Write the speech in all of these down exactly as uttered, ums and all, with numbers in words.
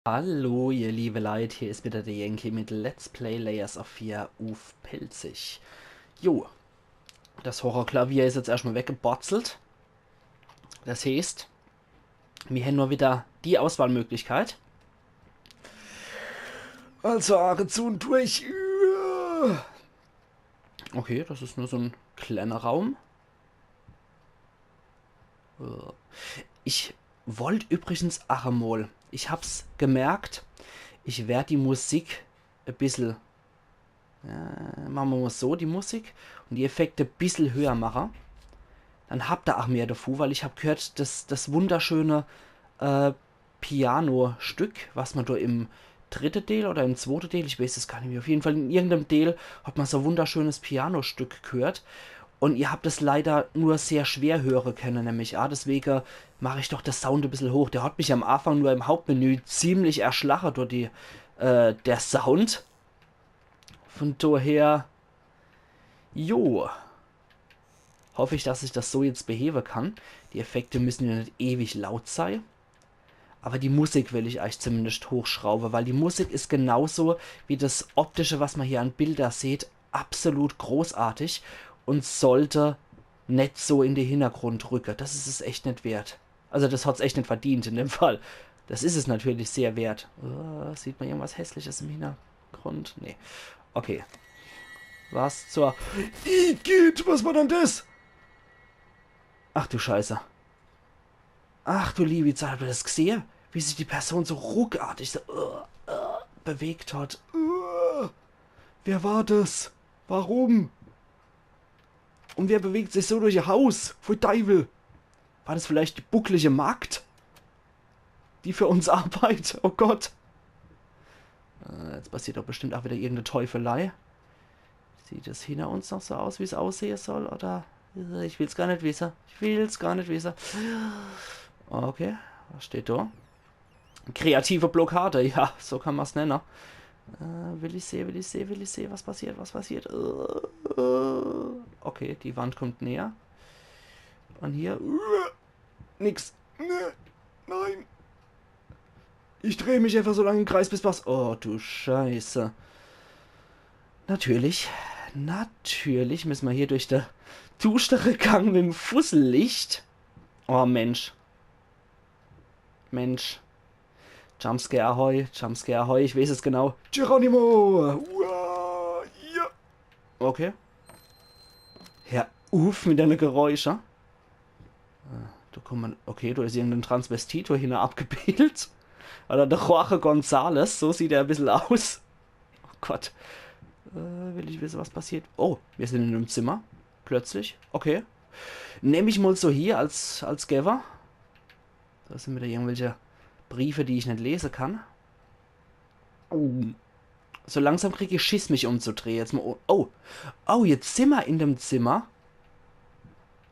Hallo, ihr liebe Leit, hier is wieder der Yankee mit Let's Play Layers of Fear uff Pälzisch. Jo, das Horrorklavier is jetzt erschtmol weggebotzelt. Das heeßt, mir hän nur wieder die Auswahlmöglichkeit. Also, Aare zu und durch. Okay, das is nur so en kleiner Raum. Äh, ich wollt übrigens ach emol, ich hab's gemerkt, ich werd die Musik e bissel, äh, mache mer mol so, die Musik und die Effekte e bissel höher mache. Dann habt er ach mehr davu, weil ich hab gehört, dass das wunderschöne, äh, Piano-Stück, was mer do im dritte Deel oder im zwote Deel, ich weeß es gar nimmi, uff jeden Fall in irgendem Deel hat mer so e wunderschönes Piano-Stück gehört. Und ihr habt es leider nur sehr schwer höre kenne, nemm ich a. Deswege mach ich doch das Sound e bissel hoch. Der hat mich am Anfang nur im Hauptmenü ziemlich erschlache durch die, äh, der Sound. Von daher, jo, hoff ich, dass ich das so jetzt behewe kann. Die Effekte müssen ja net ewig laut sei. Aber die Musik will ich eich zumindest hochschraube, weil die Musik is genauso wie das Optische, was mer hier an Bilder seht, absolut großartig und sollte net so in de Hintergrund rücke. Das is es echt net wert. Also das hat's echt net verdient in dem Fall. Das is es natürlich sehr wert. Äh, sieht mer irgendwas Hässliches im Hintergrund? Nee. Okay. Was zur... Igitt, was war dann das? Ach du Scheiße. Ach du liebi Zeit, habt er das gesehe? Wie sich die Person so ruckartig so, äh, äh, bewegt hat. Äh, wer war das? Warum? Und wer bewegt sich so durch ihr Haus? Pfui Deiwel. War das vielleicht die bucklige Magd? Die für uns arbeit? Oh Gott. Äh, jetzt passiert doch bestimmt ach wieder irgendeine Teufelei. Sieht das hinter uns noch so aus, wie's aussehe soll, oder? Ich will's gar net wisse. Ich will's gar net wisse. Okay, was steht do? Kreative Blockade, ja, so kann mer's nenne. Äh, will ich sehe, will ich sehe, will ich sehe, was passiert, was passiert. Äh, äh, okay, die Wand kommt näher. Und hier, äh, nix. Nö, nein. Ich dreh mich einfach so lang im Kreis, bis was... Oh, du Scheiße. Natürlich, natürlich müsse mer hier durch de duschtere Gang mit dem Fusselicht. Oh, Mensch. Mensch. Jumpscare, ahoi, Jumpscare, ahoi, ich weeß es genau. Geronimo! Uah, ja. Okay. Hör uff mit deine Geräusche. Äh, do kommt mer, okay, do is irgendein Transvestit do hinne abgebildet. Oder der Jorge González, so sieht er e bissel aus. Oh Gott. Äh, will ich wisse, was passiert. Oh, mir sin in einem Zimmer. Plötzlich. Okay. Nemm ich mol so hier als, als gewe. Do sin wieder irgendwelche Briefe, die ich net lese kann. Oh. So langsam krieg ich Schiss, mich umzudrehe. Jetzt mol, oh, oh. Oh, jetzt sin mer in dem Zimmer.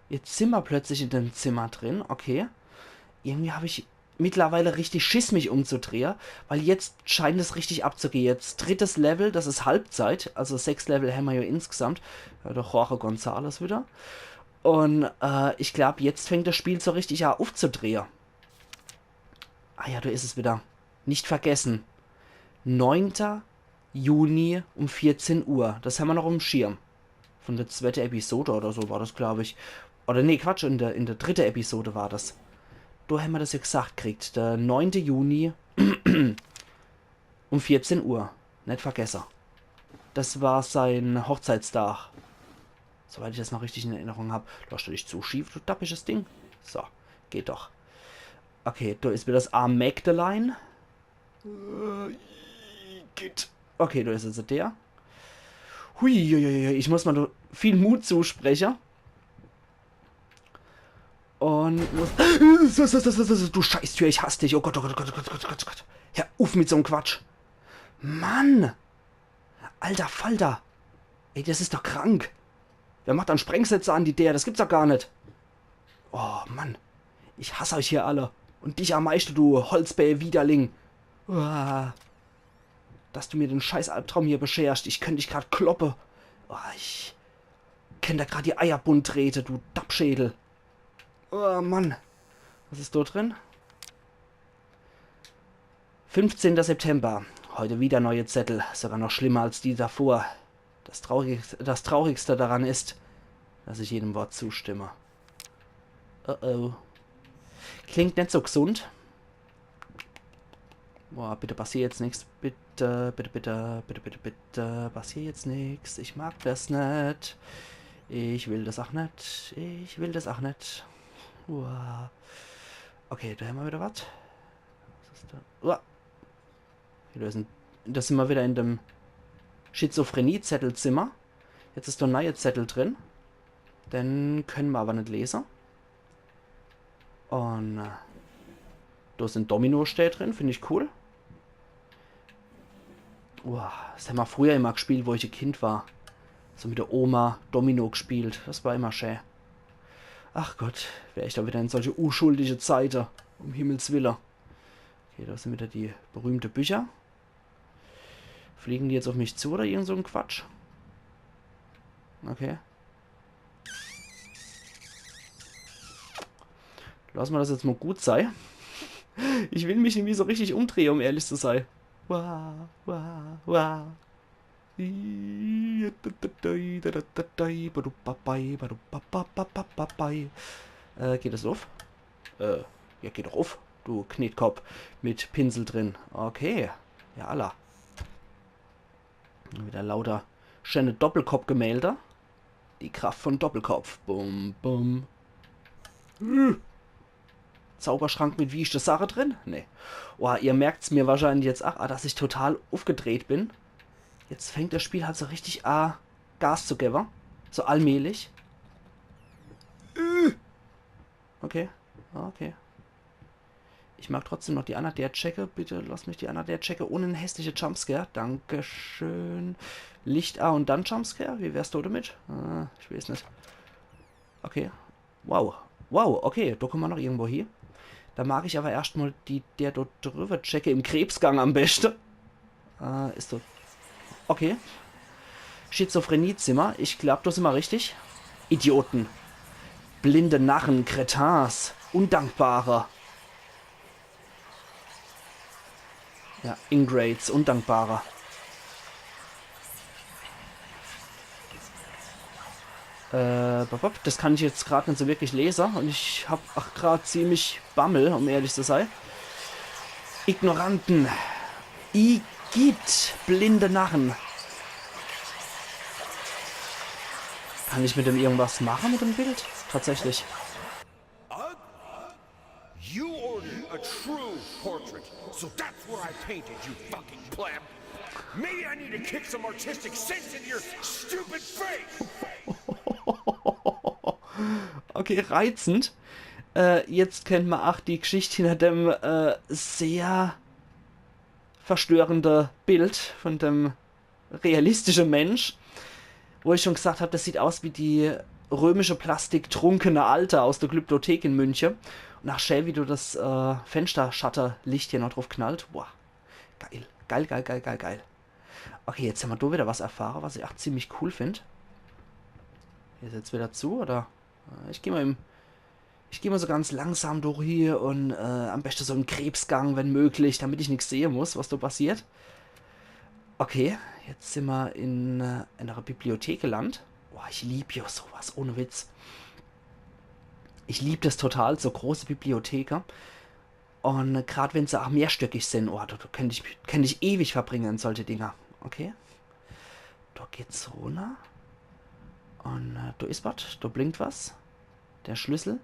Jetzt sin mer plötzlich in dem Zimmer drin. Okay. Irgendwie hab ich mittlerweile richtig Schiss, mich umzudrehe, weil jetzt scheint es richtig abzugehe. Jetzt drittes Level, das is Halbzeit, also sechs Level hämmer jo insgesamt. Ja, der Jorge González wieder. Und, äh, ich glaub, jetzt fängt das Spiel so richtig a uffzudrehe. Ah ja, do is es wieder. Nicht vergessen. Neunter Juni um vierzehn Uhr. Das hämmer noch im Schirm. Von der zwette Episode oder so war das, glaub ich. Oder nee, Quatsch, in der, in der dritte Episode war das. Do hämmer das ja gesagt kriegt. Der neunte Juni um vierzehn Uhr. Net vergesse. Das war sein Hochzeitstag. Soweit ich das noch richtig in Erinnerung hab. Do stell ich zu schief, du dappisches Ding. So, geht doch. Okay, do is wieder das Arm Magdalene. Äh, geht. Okay, do is also der. Hui, hui, hui, hui, ich muss mer do viel Mut zuspreche. Und muss... Du Scheißtür, ich hass dich. Oh Gott, oh Gott, oh Gott, oh Gott, oh Gott, oh Gott. Hör uff mit so'm Quatsch. Mann! Alter Falter! Ey, das is doch krank. Wer macht dann Sprengsätze an die Deer? Das gibt's doch gar net. Oh, Mann. Ich hass euch hier alle. Und dich am meischte, du Holzbää-Widerling. Uah. Dass du mir den scheiß Albtraum hier bescherst. Ich könnt dich grad kloppe. Oh, ich kennt der grad die Eier bunt trete, du Dappschädel. Oh, Mann. Was is dort drin? Fünfzehnter September. Heute wieder neue Zettel. Sogar noch schlimmer als die davor. Das Traurigste, das Traurigste daran ist, dass ich jedem Wort zustimme. Oh oh. Klingt net so gesund. Boah, bitte passier jetzt nix. Bitte, bitte, bitte, bitte, bitte, bitte, passier jetzt nix. Ich mag das net. Ich will das ach net. Ich will das ach net. Uah. Okay, do hämmer wieder wat. Was is do? Uah. Okay, do is en, do simmer wieder in dem Schizophrenie-Zettelzimmer. Jetzt is do en neier Zettel drin. Den kenne mer awwer net lese. Un äh, do sin Domino-Stää drin, find ich cool. Uah, das hämmer früher immer gespielt, wo ich e Kind war. So mit der Oma Domino gespielt. Das war immer schä. Ach Gott, wär ich do wieder in solche uschuldige Zeite. Um Himmels Wille. Okay, do sin wieder die berühmte Bücher. Fliegen die jetzt auf mich zu oder irgend so en Quatsch? Okay. Lass mer das jetzt mol gut sei. Ich will mich nimmi so richtig umdrehe, um ehrlich zu sei. Wah, wah, wah. Äh, geht das uff? Äh, ja, geht doch uff. Du Knetkopp mit Pinsel drin. Okay. Ja, alla. Wieder lauter schöne Doppelkopfgemälde. Die Kraft von Doppelkopf. Bum, bum. Äh. Zauberschrank mit wieschte Sache drin? Nee. Boah, ihr merkt's mir wahrscheinlich jetzt ach, ah, dass ich total uffgedreht bin. Jetzt fängt das Spiel halt so richtig a, Gas zu gewwe. So allmählich. Äh. Okay. Okay. Ich mag trotzdem noch die anner Deer checke. Bitte lass mich die anner Deer checke ohne en hässliche Jumpscare. Dankeschön. Licht a un dann Jumpscare? Wie wär's do damit? Äh, ich weeß net. Okay. Wow. Wow, okay, do komme mer noch irgendwo hie. Do mag ich awwer erscht mol die, der dort drüwwer checke, im Krebsgang am beschte. Äh, is so. Okay. Schizophreniezimmer. Ich glaab, do simmer richtig. Idioten. Blinde Narren, Kretins. Undankbare. Ja, Ingrates, Undankbare. Äh, bop, bop, das kann ich jetzt grad net so wirklich lese un ich hab ach grad ziemlich Bammel, um ehrlich zu sei. Ignoranten. Igitt, blinde Narren. Kann ich mit dem irgendwas mache, mit dem Bild? Tatsächlich. Ugly? You ordered a true portrait, so that's what I painted, you fucking pleb. Maybe I need to kick some artistic sense into your stupid face. Okay, reizend. Äh, jetzt kennt mer ach die Geschicht hinter dem äh, sehr verstörende Bild von dem realistische Mensch, wo ich schon gesagt hab, das sieht aus wie die römische Plastik Trunkene Alte aus der Glyptothek in Münche. Un ach schä, wie do das äh, Fensterschatterlicht hier noch drauf knallt. Boah, geil, geil, geil, geil, geil, geil. Okay, jetzt hämmer do wieder was erfahre, was ich ach ziemlich cool find. Hier is jetzt wieder zu, oder? Äh, ich geh mol im Ich geh mol so ganz langsam durch hier un äh, am beschte so im Krebsgang, wenn möglich, damit ich nix sehe muss, was do passiert. Okay, jetzt simmer in, äh, in ere Bibliothek gelandt. Boah, ich lieb jo sowas, ohne Witz. Ich lieb das total, so große Bibliotheke. Un grad wenn se ach mehrstöckig sin, oh, do, do kennt ich, kennt ich ewig verbringe in solche Dinger. Okay. Do geht's runner. Un äh, do is was, do blinkt was. Der Schlüssel.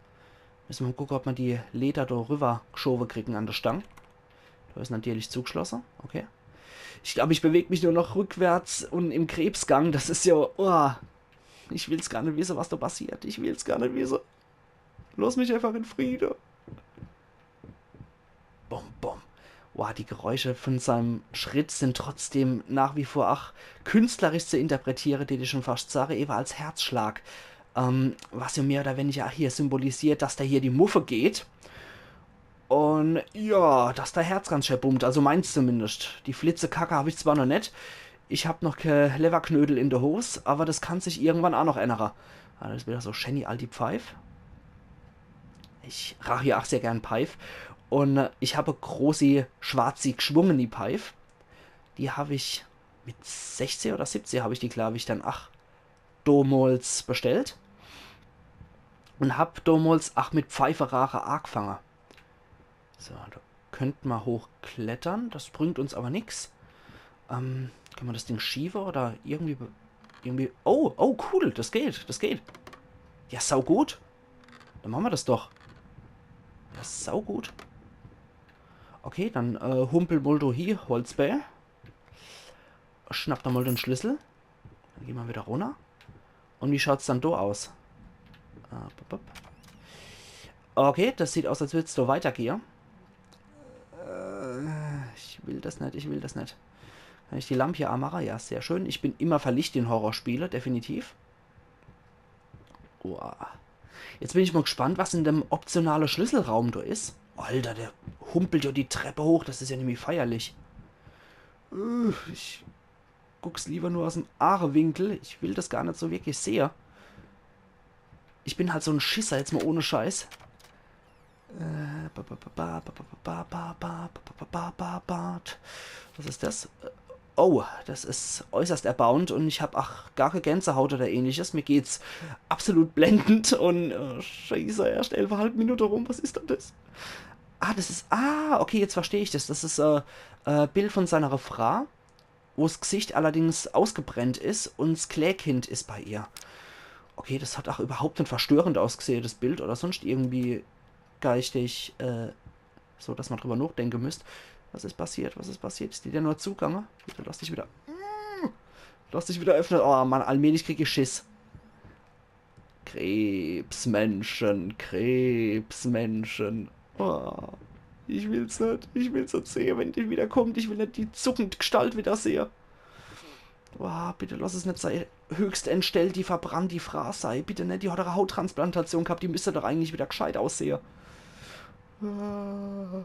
Misse mer mol gucke, ob mer die Leder do rüwwer gschowe kriegen an der Stang. Do is natürlich zugeschlosse. Okay. Ich glaab, ich beweg mich nur noch rückwärts un im Krebsgang. Das is jo, oh, ich will's gar net wisse, was do passiert. Ich will's gar net wisse. Lass mich einfach in Friede. Bom, bom. Wow, die Geräusche von seinem Schritt sind trotzdem nach wie vor ach künstlerisch zu interpretiere, tät ich schon fascht sage, ewe als Herzschlag. Ähm, was jo mehr oder weniger ach hier symbolisiert, dass do hier die Muffe geht. Un ja, dass do Herz ganz schä bummt, also meins zumindest. Die Flitzekacke hab ich zwar noch net, ich hab noch kä Lewwerknödel in de Hos, awwer das kann sich irgendwann ach noch ännere. Ah, das is wieder so Shenny, alti Pfeif. Ich rach jo ach sehr gern Pfeif. Un äh, ich hab e großi, schwarzi, gschwungeni Peif. Die hab ich mit sechzeh oder siebzeh hab ich die, glaub ich, dann ach domols bestellt. Un hab domols ach mit Pfeiferaache aagfange. So, do könnt ma hochklettern. Das bringt uns aber nix. Ähm, kann ma das Ding schiewe oder irgendwie... be- Irgendwie... Oh, oh, cool. Das geht, das geht. Ja, saugut. Dann mache ma das doch. Ja, saugut. Okay, dann äh, humpel mol do hie, Holzbää. Schnapp da mol den Schlüssel. Dann geh ma wieder runner. Un wie schaut's dann do aus? Äh, bup, bup. Okay, das sieht aus, als würd's do weitergehe. Äh, ich will das net, ich will das net. Kann ich die Lamp hier anmache? Ja, sehr schön. Ich bin immer verlicht in Horrorspiele, definitiv. Uah. Jetzt bin ich mol gspannt, was in dem optionale Schlüsselraum do is. Alter, der humpelt ja die Treppe hoch, das is ja nämlich feierlich. Äh, ich guck's lieber nur aus'm Aachewinkel. Ich will das gar net so wirklich sehe. Ich bin halt so en Schisser, jetzt mol ohne Scheiß. Äh, ba, ba, ba, ba. Was is das? Äh, oh, das is äußerst erbauend un ich hab ach gar kee Gänsehaut oder ähnliches. Mir geht's absolut blendend un äh, Scheiße, erscht elfehalb Minute rum. Was is dann das? Ah, das is... Ah, okay, jetzt versteh ich das. Das is äh, äh, Bild von seiner Fra, wo's Gsicht allerdings ausgebrennt is un s Klääkind is bei ihr. Okay, das hat ach überhaupt net verstörend ausgesehe, das Bild, oder sonscht irgendwie geistig, äh, so dass ma drüber nochdenke müsst. Was is passiert? Was is passiert? Is die denn nur zugange? Bitte lass dich wieder... Mm, lass dich wieder öffne. Oh Mann, allmählich krieg ich Schiss. Krebsmenschen, Krebsmenschen. Oh, ich will's net, ich will's net sehe, wenn die wieder kommt. Ich will net die zuckend Gstalt wieder sehe. Oh, bitte lass es net sei höchst entstellt, die verbrannt, die Fra sei. Bitte net, die hat doch e Hauttransplantation gehabt, die müsst doch eigentlich wieder gscheit aussehe. Ah,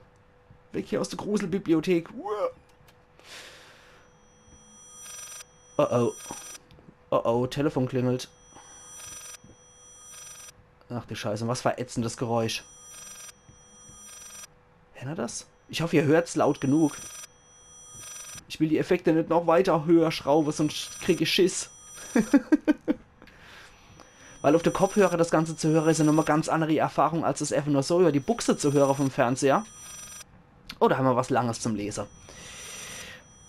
weg hier aus der Gruselbibliothek. Uah. Oh oh. Oh oh, Telefon klingelt. Ach du Scheiße, was für e ätzendes Geräusch. Hänner das? Ich hoff, ihr hört's laut genug. Ich will die Effekte net noch weiter höher schrauwe, sonscht krieg ich Schiss. Weil uff de Kopfhörer das Ganze zu höre, is ja nochmol ganz anneri Erfahrung, als es efach nur so über die Buchse zu höre vom Fernseher. Oh, da hämmer was Langes zum Lese.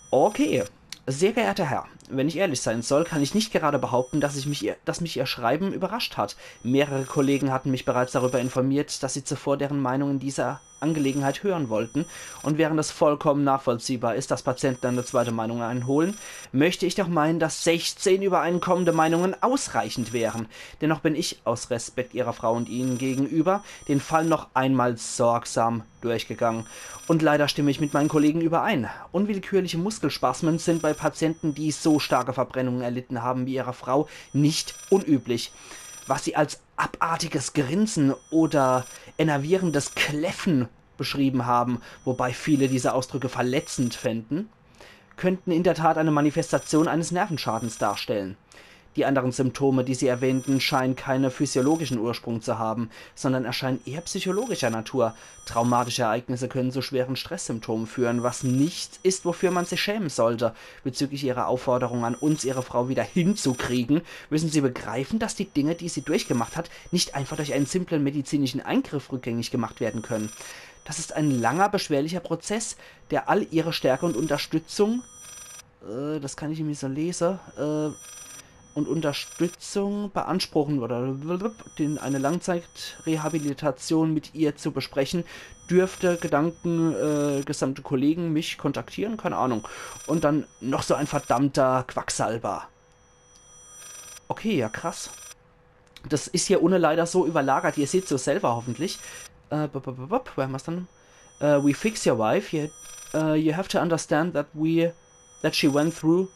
Okay. Sehr geehrter Herr, wenn ich ehrlich sein soll, kann ich nicht gerade behaupten, dass ich mich ihr, dass mich Ihr Schreiben überrascht hat. Mehrere Kollegen hatten mich bereits darüber informiert, dass Sie zuvor deren Meinung in dieser Angelegenheit hören wollten, und während es vollkommen nachvollziehbar ist, dass Patienten eine zweite Meinung einholen, möchte ich doch meinen, dass sechzehn übereinkommende Meinungen ausreichend wären. Dennoch bin ich, aus Respekt Ihrer Frau und Ihnen gegenüber, den Fall noch einmal sorgsam durchgegangen. Und leider stimme ich mit meinen Kollegen überein. Unwillkürliche Muskelspasmen sind bei Patienten, die so starke Verbrennungen erlitten haben wie Ihre Frau, nicht unüblich. Was Sie als abartiges Grinsen oder enervierendes Kläffen beschrieben haben, wobei viele diese Ausdrücke verletzend fänden, könnten in der Tat eine Manifestation eines Nervenschadens darstellen. Die anderen Symptome, die Sie erwähnten, scheinen keinen physiologischen Ursprung zu haben, sondern erscheinen eher psychologischer Natur. Traumatische Ereignisse können zu schweren Stresssymptomen führen, was nichts ist, wofür man sich schämen sollte. Bezüglich Ihrer Aufforderung an uns, Ihre Frau wieder hinzukriegen, müssen Sie begreifen, dass die Dinge, die sie durchgemacht hat, nicht einfach durch einen simplen medizinischen Eingriff rückgängig gemacht werden können. Das ist ein langer, beschwerlicher Prozess, der all Ihre Stärke und Unterstützung, äh, das kann ich nämlich so lese, äh, und Unterstützung beanspruchen oder den, eine Langzeitrehabilitation mit ihr zu besprechen, dürfte Gedanken, äh, gesamte Kollegen mich kontaktieren, keine Ahnung. Und dann noch so ein verdammter Quacksalber. Okay, ja krass. Das is hier unne leider so überlagert, ihr seht's so selber hoffentlich. Äh, bup, bup, bup, bup, wo hämmer's dann? Äh, we fix your wife. You, uh, you have to understand that we, that she went through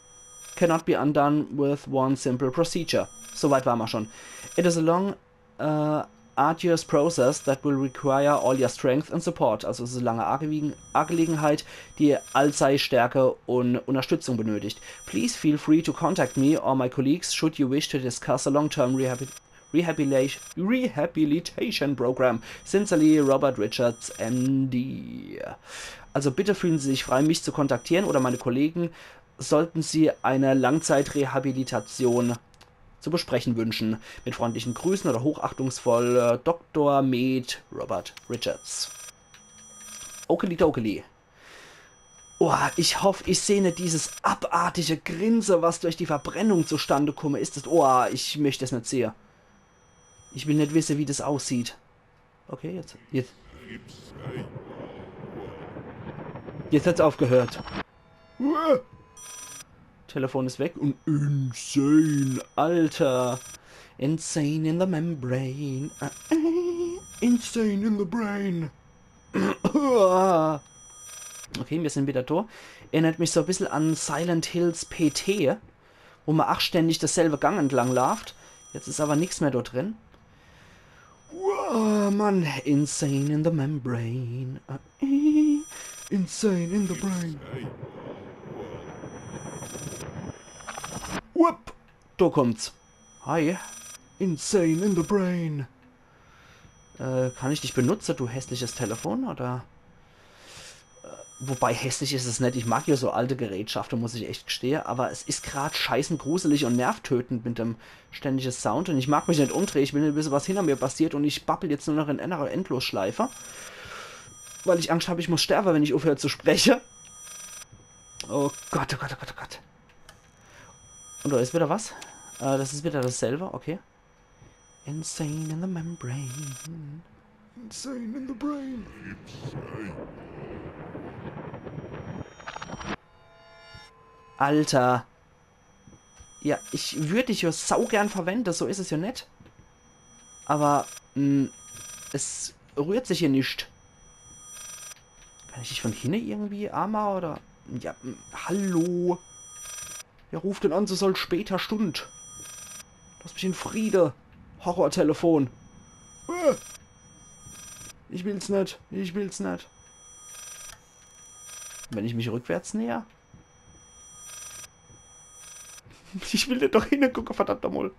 cannot be undone with one simple procedure. So weit ware mer schon. It is a long, uh, arduous process that will require all your strength and support. Also es is e lange Agewegen-, Agelegenheit, die all sei Stärke und Unterstützung benötigt. Please feel free to contact me or my colleagues should you wish to discuss a long-term rehabi-, Rehabilitation, Rehabilitation Program. Sincerely, Robert Richards, M D. Also bitte fühlen Sie sich frei, mich zu kontaktieren oder meine Kollegen, sollten Sie eine Langzeitrehabilitation zu besprechen wünschen. Mit freundlichen Grüßen oder hochachtungsvoll, äh, Doktor Med Robert Richards. Okeli dokeli. Oh, ich hoff, ich seh net dieses abartige Grinse, was durch die Verbrennung zustande kumme is. Das, oh, ich möcht es net sehe. Ich will net wisse, wie das aussieht. Okay, jetzt, jetzt. Jetzt hat's aufgehört. Uah! Telefon is weg und insane, Alter. Insane in the membrane. Äh, äh, insane in the brain. Okay, mir sin wieder do. Erinnert mich so e bissel an Silent Hills P T, wo ma ach ständig derselbe Gang entlang laaft. Jetzt is aber nix mehr dort drin. Wow, Mann. Insane in the membrane. Äh, äh, insane in the brain. Wupp, do kommt's. Hi. Insane in the brain. Äh, kann ich dich benutze, du hässliches Telefon, oder? Äh, wobei, hässlich is es net. Ich mag ja so alte Gerätschafte, muss ich echt gestehe. Aber es is grad scheißen gruselig und nervtötend mit dem ständige Sound. Und ich mag mich net umdrehe. Ich will net wisse, was hinter mir passiert. Und ich babbel jetzt nur noch in einer Endlosschleife. Weil ich Angst hab, ich muss sterbe, wenn ich aufhör zu spreche. Oh Gott, oh Gott, oh Gott, oh Gott. Und do is wieder was. Äh, das is wieder dasselbe, okay. Insane in the membrane. Insane in the brain. Alter. Ja, ich würd dich ja saugern verwende, so is es ja net. Aber, mm, es rührt sich hier nicht. Kann ich dich von hinne irgendwie anmache, oder? Ja, mm, hallo. Wer ruft denn an zu so später Stund? Lass mich in Friede. Horrortelefon. Äh. Ich will's net. Ich will's net. Wenn ich mich rückwärts näher? Ich will net doch hingucke, verdammt nochmal.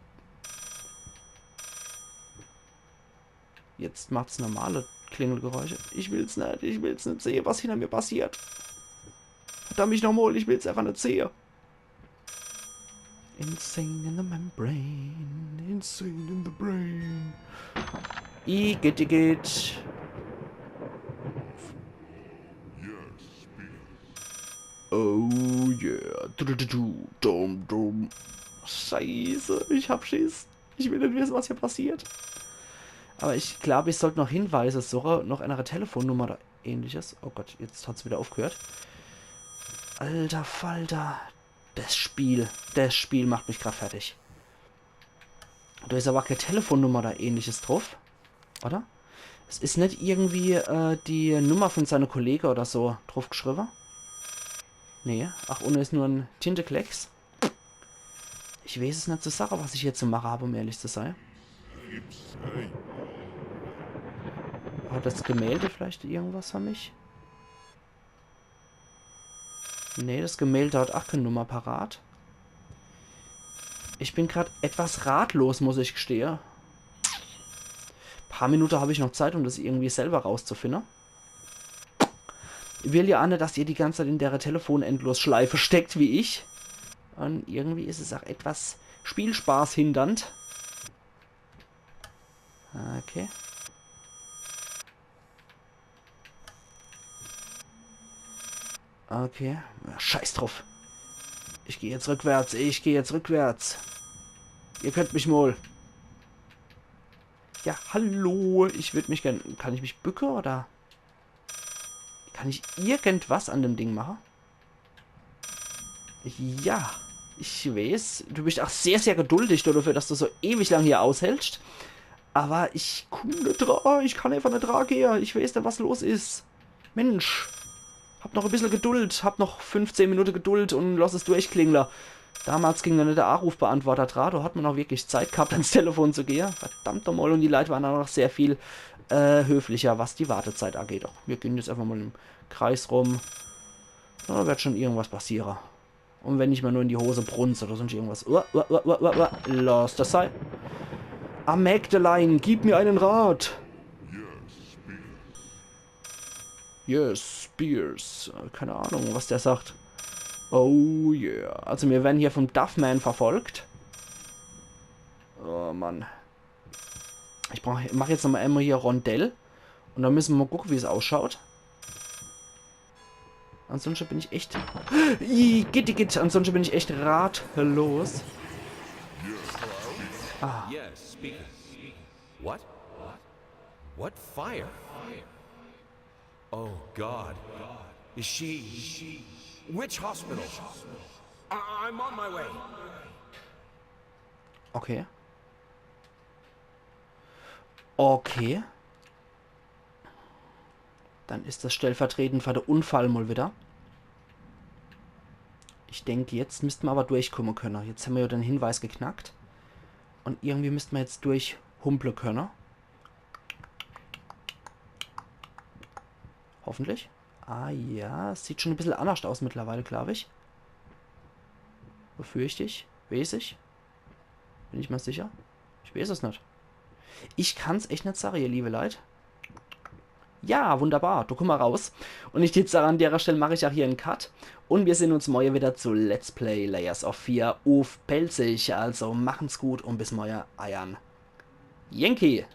Jetzt macht's normale Klingelgeräusche. Ich will's net, ich will's net sehe, was hinter mir passiert. Verdammt mich nochmal, ich will's einfach net sehe. Insane in the membrane, insane in the brain. Igitt, igitt. Oh yeah. Du, du, du, du. Dum, dum. Scheiße, ich hab Schiss. Ich will net wisse, was hier passiert. Aber ich glaub, ich sollt noch Hinweise suche, noch eine Telefonnummer oder ähnliches. Oh Gott, jetzt hat's wieder aufgehört. Alter Falter. Das Spiel, das Spiel macht mich grad fertig. Do is aber kä Telefonnummer oder ähnliches drauf, oder? Es is net irgendwie, äh, die Nummer von seine Kollege oder so drauf geschriebe. Nee, ach, unne is nur en Tinteklecks. Ich weeß es net zu sage, was ich hier zu mache hab, um ehrlich zu sei. Hat das Gemälde vielleicht irgendwas für mich? Nee, das Gemälde hat ach kä Nummer parat. Ich bin grad etwas ratlos, muss ich gestehe. Paar Minute hab ich noch Zeit, um das irgendwie selber rauszufinde. Ich will ja ach net, dass ihr die ganze Zeit in der Telefonendlosschleife steckt, wie ich. Und irgendwie is es ach etwas spielspaßhindernd. Okay. Okay. Ja, scheiß drauf. Ich geh jetzt rückwärts. Ich geh jetzt rückwärts. Ihr könnt mich mol. Ja, hallo. Ich würd mich gern. Kann ich mich bücke oder? Kann ich irgendwas an dem Ding mache? Ja, ich weeß, du bist ach sehr, sehr geduldig dafür, dass du so ewig lang hier aushältst. Aber ich komm net dra, ich kann einfach net dra gehe. Ich weeß net, was los is. Mensch, hab noch e bissel Geduld, hab noch fünfzehn Minute Geduld und lass es durchklingle. Damals ging noch net der Anrufbeantworter dra, do hat man noch wirklich Zeit gehabt, ans Telefon zu gehe. Verdammt nochmal, und die Leit waren auch noch sehr viel, äh, höflicher, was die Wartezeit angeht. Ach, mir gehen jetzt einfach mal im Kreis rum. Na, do wird schon irgendwas passiere. Und wenn ich mir nur in die Hose brunze oder sonst irgendwas. Uah, uah, uah, uah, uah, uah. Lass das sei. Ah, Magdalene, gib mir einen Rat. Yes, Spears. Äh, keine Ahnung, was der sagt. Oh yeah. Also wir werden hier vom Duffman verfolgt. Oh Mann. Ich brauch, ich mach jetzt nochmal einmal hier Rondell. Und dann müssen wir mal gucken, wie es ausschaut. Ansonsten bin ich echt. Ih, gitt, gitt. Ansonsten bin ich echt ratlos. Ah. Yes, speaker. What? What fire? Oh God. Is she... Which hospital? I- I'm on my way. Okay. Okay. Dann is das stellvertretend für den Unfall mal wieder. Ich denk, jetzt müssten wir aber durchkommen können. Jetzt haben wir ja den Hinweis geknackt. Und irgendwie müssten wir jetzt durchhumpeln können. Hoffentlich. Ah ja, es sieht schon ein bisschen anders aus mittlerweile, glaube ich. Befürchte ich. Weiß ich. Bin ich mir sicher? Ich weiß es nicht. Ich kann's echt nicht sagen, ihr liebe Leute. Ja, wunderbar. Du komm mal raus. Und ich jetzt sage, an der Stelle mache ich auch hier einen Cut. Und wir sehen uns morgen wieder zu Let's Play Layers of Fear uff Pälzisch. Also machen's gut und bis morgen. Eiern Yankee.